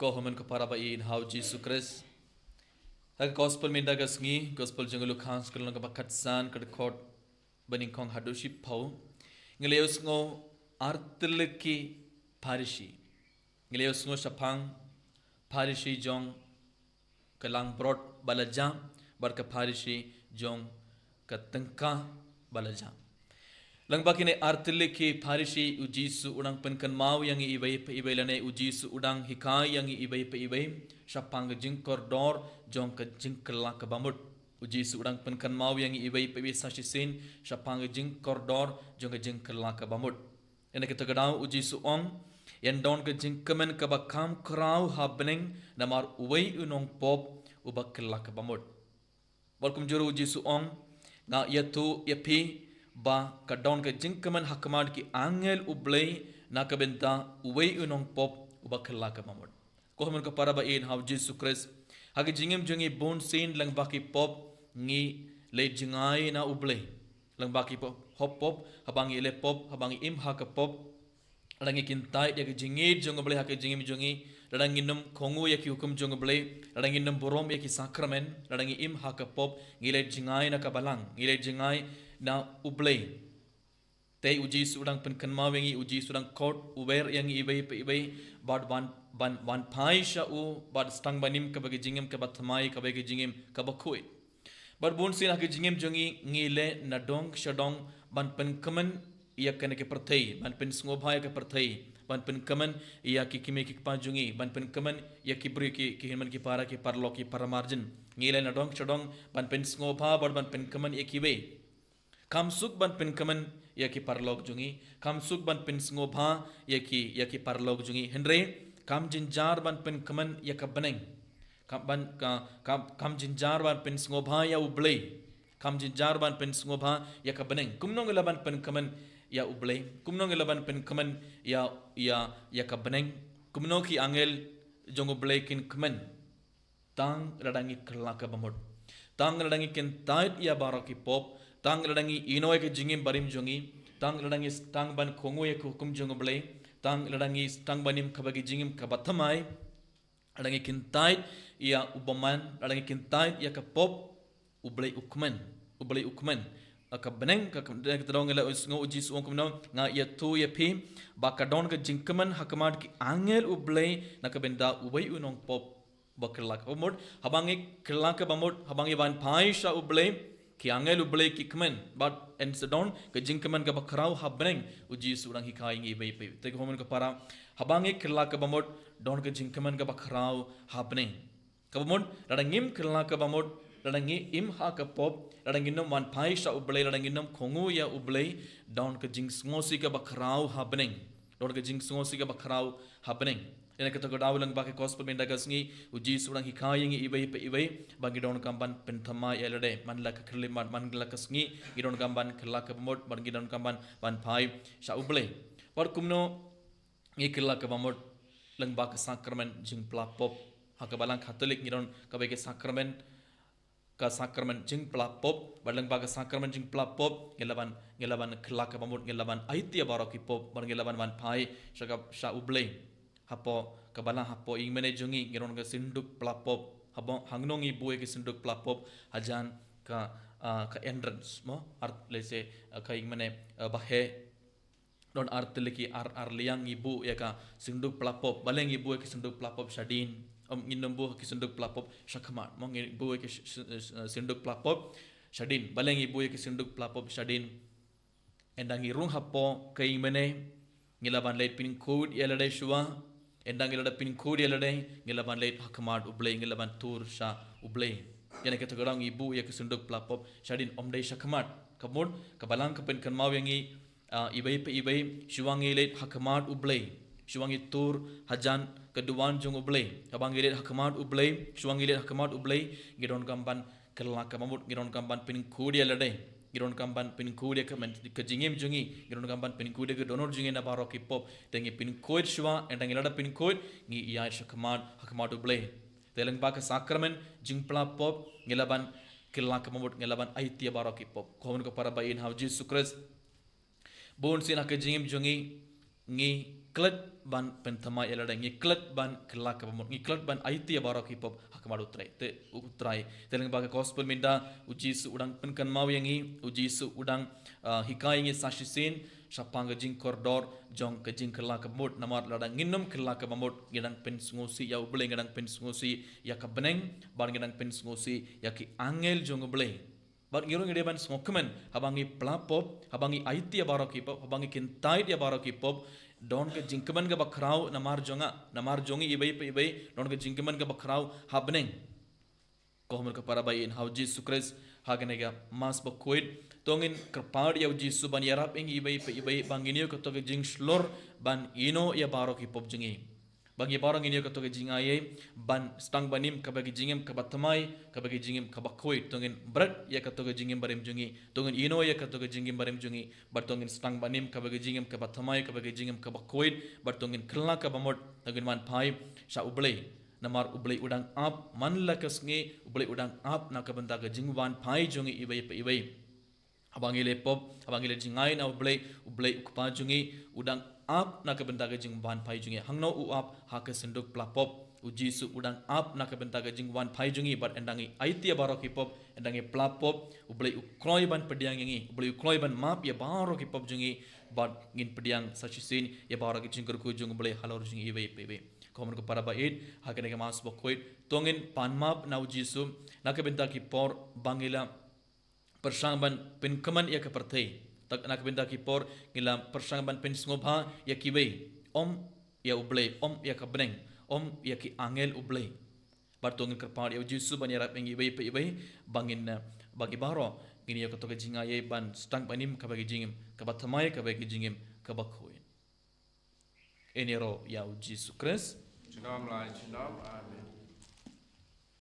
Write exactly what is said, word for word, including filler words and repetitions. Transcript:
Ko hynmen ko para ba ïeit ha u Jisu Khrist. Ha ka gospel mynta ka sngi, gospel jong u Lukas, ka lynnong kaba khatsan, ka dkhot banyngkong haduh shiphew. Ngi la ïohsngew artylli ki Pharisi. Ngi la ïohsngew shaphang Pharisi jong ka langbrot ba la jah, bad ka Pharisi jong ka tyngka ba la jah. Lyngba kine artylli ki Pharisi, u Jisu u dang pynkynmaw ïa ngi iwei pa iwei, lane u Jisu u dang hikai ïa ngi iwei pa iwei shaphang ka jingkordor jong ka jingkylla kaba mut. U Jisu u dang pynkynmaw ïa ngi iwei pa iwei sa shisien shaphang ka jingkordor jong ka jingkylla kaba mut. Ïa kata ka daw u Jisu u ong, ïa don ka jingkmen kaba kham khraw ha bneng namar uwei u nongpop uba kylla kaba mut. Bad kumjuh u Jisu u ong, nga ïathuh ïa phi ba ka don ka jingkmen ha khmat ki angel U Blei na ka bynta uwei u nongpop uba kylla kaba mut. Ko hynmen ko para ba ïeit ha u Jisu Khrist, ha ka jingim jong ngi bun sien lyngba ki pop ngi leit jngai na U Blei. Lyngba ki pop, hop pop, haba ngi leh pop, haba ngi im ha ka pop, lada ngi kyntait ïa ka jingïeit jong U Blei ha ka jingim jong ngi, lada ngim kohnguh ïa ki hukum jong U Blei, lada ngim burom ïa ki sakramen, lada ngi im ha ka pop, ngi leit jngai na ka balang, ngi leit jngai na U Blei. Te u Jisu u dang pynkynmaw ïa ngi, u Jisu u dang khot, u wer ïa ngi iwei pa iwei, bad ban, ban, ban phai sha u, bad sdang ban im kaba ka jingim kaba thymmai, kaba ka jingim kaba khuid. Bad bun sien ha ka jingim jong ngi, ngi leh nadong shadong ban pynkmen ïa kane ka pyrthei, ban pynsngewbha ïa ka pyrthei, ban pynkmen ïa ki kmie ki kpa jong ngi, ban pynkmen ïa ki briew ki, ki hynmen ki para, ki paralok ki para marjan. Ngi leh nadong shadong ban pynsngewbha bad ban pynkmen ïa kiwei. Kham suk ban pynkmen ïa ki paralok jong ngi, kham suk ban pynsngewbha ïa ki, ïa ki paralok jong ngi. Hynrei kham jynjar ban pynkmen ïa ka bneng. Kham ban ka, kham, kham jynjar ban pynsngewbha ïa U Blei. Kham jynjar ban pynsngewbha ïa ka bneng. Kumno ngi lah ban pynkmen ïa U Blei? Kumno ngi lah ban pynkmen ïa, ïa, ïa ka bneng? Kumno ki angel jong U Blei kin kmen? Tang lada ngi kylla kaba mut. Tang lada ngi kyntait ïa baroh ki pop. Tang lada ngi ïehnoh ïa ka jingim barim jong ngi. Tang lada ngi sdang ban kohnguh ïa ka hukum jong U Blei. Tang lada ngi sdang ban im kaba ka jingim kaba thymmai. Lada ngi kyntait ïa u bymman, lada ngi kyntait ïa ka pop, U Blei u kmen, U Blei u kmen. Ka bneng, ka, ka, ka tdong ïa la u sngew u Jisu u ong kumno, nga ïathuh ïa phi ba ka don ka jingkmen ha khmat ki angel U Blei na ka bynta uwei u nongpop ba kylla kaba mut. Haba ngi kylla kaba mut, haba ngi ban phai sha U Blei, ki angel U Blei ki kmen, bad yn sa don ka jingkmen kaba khraw ha bneng. U Jisu u dang hikai ïa ngi iwei pa iwei. Te ko hynmen ko para, haba ngi kylla kaba mut, don ka jingkmen kaba khraw ha bneng. Kaba mut, lada ngim kylla kaba mut, lada ngi im ha ka pop, lada ngim wan phai sha U Blei, lada ngim kohnguh ïa U Blei, don ka jingsngewsih kaba khraw ha bneng. Don ka jingsngewsih kaba khraw ha bneng. Ïa kata ka daw lyngba ka gospel mynta ka sngi, u Jisu u dang hikai ïa ngi iwei pa iwei, ba ngi donkam ban pynthymmai ïa lade, man la ka khyllipmat, man la ka sngi, ngi donkam ban kylla kaba mut, bad ngi donkam ban, ban phai sha U Blei. Bad kumno ngi kylla kaba mut lyngba ka sakramen jingpla pop. Ha ka balang Katholik ngi don kawei ka sakramen, ka sakramen jingpla pop, bad lyngba ka sakramen jingpla pop, ngi lah ban, ngi lah ban kylla kaba mut, ngi lah ban aiti ïa baroh ki pop, bad ngi lah ban wan phai sha ka, sha U Blei. Hapoh ka balang, hapoh ïingmane jong ngi, ngi don ka synduk pla pop. Haba hangno ngi buh ïa ka synduk pla pop? Hajan ka, ah, ka entrance mo, ar, lehse, ah, ka ïingmane, ah, baheh. Don artylli ki ar, ar liang ngi buh ïa ka synduk pla pop. Balei ngi buh ïa ka synduk pla pop shadien? Ym, ngim buh ïa ka synduk pla pop shakhmat mo, ngi buh ïa ka sy-, sy-, sy-, synduk pla pop shadien. Balei ngi buh ïa ka synduk pla pop shadien? Ynda ngi rung hapoh ka ïingmane, ngi lah ban leit pynkhuid ïa lade shuwa. Ynda ngi lah ban pynkhuid ïa lade, ngi lah ban leit ha khmat U Blei, ngi lah ban tur sha U Blei. Ïa kata ka daw ngi buh ïa ka synduk pla pop shadien, ym dei shakhmat. Ka mut, ka balang ka pynkynmaw ïa ngi, ah, iwei pa iwei, shuwa ngi leit ha khmat U Blei, shuwa ngi tur hajan ka duwan jong U Blei. Haba ngi leit ha khmat U Blei, shuwa ngi leit ha khmat U Blei, ngi donkam ban kylla kaba mut, ngi donkam ban pynkhuid ïa lade, ngi donkam ban pynkhuid ïa ka men, ka jingim jong ngi, ngi donkam ban pynkhuid ïa ka dohnud jong ngi na baroh ki pop. Te ngi pynkhuid shuwa, ynda ngi lah ban pynkhuid, ngi ïaid shakhmat, ha khmat U Blei. Te lyngba ka sakramen jingpla pop, ngi lah ban kylla kaba mut, ngi lah ban aiti ïa baroh ki pop. Ko hynmen ko para ba ïeit ha u Jisu Khrist, bun sien ha ka jingim jong ngi, ngi klet ban pynthymmai ïa lade, ngi klet ban kylla kaba mut, ngi klet ban aiti ïa baroh ki pop ha khmat U Trai. Te U Trai, te lyngba ka gospel mynta, U Jisu u dang pynkynmaw ïa ngi, U Jisu u dang, ah, hikai ïa ngi sa shisien shaphang ka jingkordor jong ka jingkylla kaba mut, namar lada ngin ym kylla kaba mut, ngi dang pynsngewsih ïa U Blei, ngi dang pynsngewsih ïa ka bneng, bad ngi dang pynsngewsih ïa ki angel jong U Blei. Bad ngi ruh ngi dei ban sngewkmen, haba ngi pla pop, haba ngi aiti ïa baroh ki pop, haba ngi kyntait ïa baroh ki pop, don ka jingkmen kaba khraw namar jong nga, namar jong ngi iwei pa iwei, don ka jingkmen kaba khraw ha bneng. Ko hynmen ko para ba ïeit ha U Jisu Khrist, ha kane ka Mass bakhuid, to ngin kyrpad ïa U Jisu ban ïarap ïa ngi iwei pa iwei, ba ngin ïoh kato ka jingshlur ban ïehnoh ïa baroh ki pop jong ngi. Ba ngi baroh ngin ïoh kato ka jingai ban sdang banim kaba ka jingim kaba thymmai, kaba ka jingim kaba khuid. To ngin bret ïa kato ka jingim barim jong ngi, to ngin ïehnoh ïa kato ka jingim barim jong ngi, bad to ngin sdang banim kaba ka jingim kaba thymmai, kaba ka jingim kaba khuid, bad to ngin kylla kaba mut, to ngin wan phai sha U Blei. Namar U Blei u dang ap man la ka sngi, U Blei u dang ap na ka bynta ka jingwan phai jong ngi iwei pa iwei. Haba ngi leh pop, haba ngi leh jingai na U Blei, U Blei U Kpa jong ngi u dang ap na ka bynta ka jingwan phai jong ngi. Hangno u ap? Ha ka synduk pla pop. U Jisu u dang ap na ka bynta ka jingwan phai jong ngi, bad ynda ngi aiti ïa baroh ki pop, ynda ngi pla pop, U Blei u kloi ban pdiang ïa ngi, U Blei u kloi ban map ïa baroh ki pop jong ngi, bad ngin pdiang sa shisien ïa baroh ki jingkyrkhu jong U Blei halor jong ngi iwei pa iwei. Ko hynmen ko para ba ïeit, ha kane ka Mass bakhuid, to ngin pan map na U Jisu na ka bynta ki por ba ngi la pyrshang ban pynkmen ïa ka pyrthei. Te na ka bynta ki por ngi la pyrshang ban pynsngewbha ïa kiwei, ym ïa U Blei, ym ïa ka bneng, ym ïa ki angel U Blei. Bad to ngin kyrpad ïa U Jisu ban ïarap ïa ngi iwei pa iwei, ba ngin, eh, ba ngi baroh ngin ïoh kato ka jingai ban sdang banim kaba ka jingim kaba thymmai, kaba ka jingim kaba khuid. Ngin ïaroh ïa U Jisu Khrist. Junom la junom. Amen.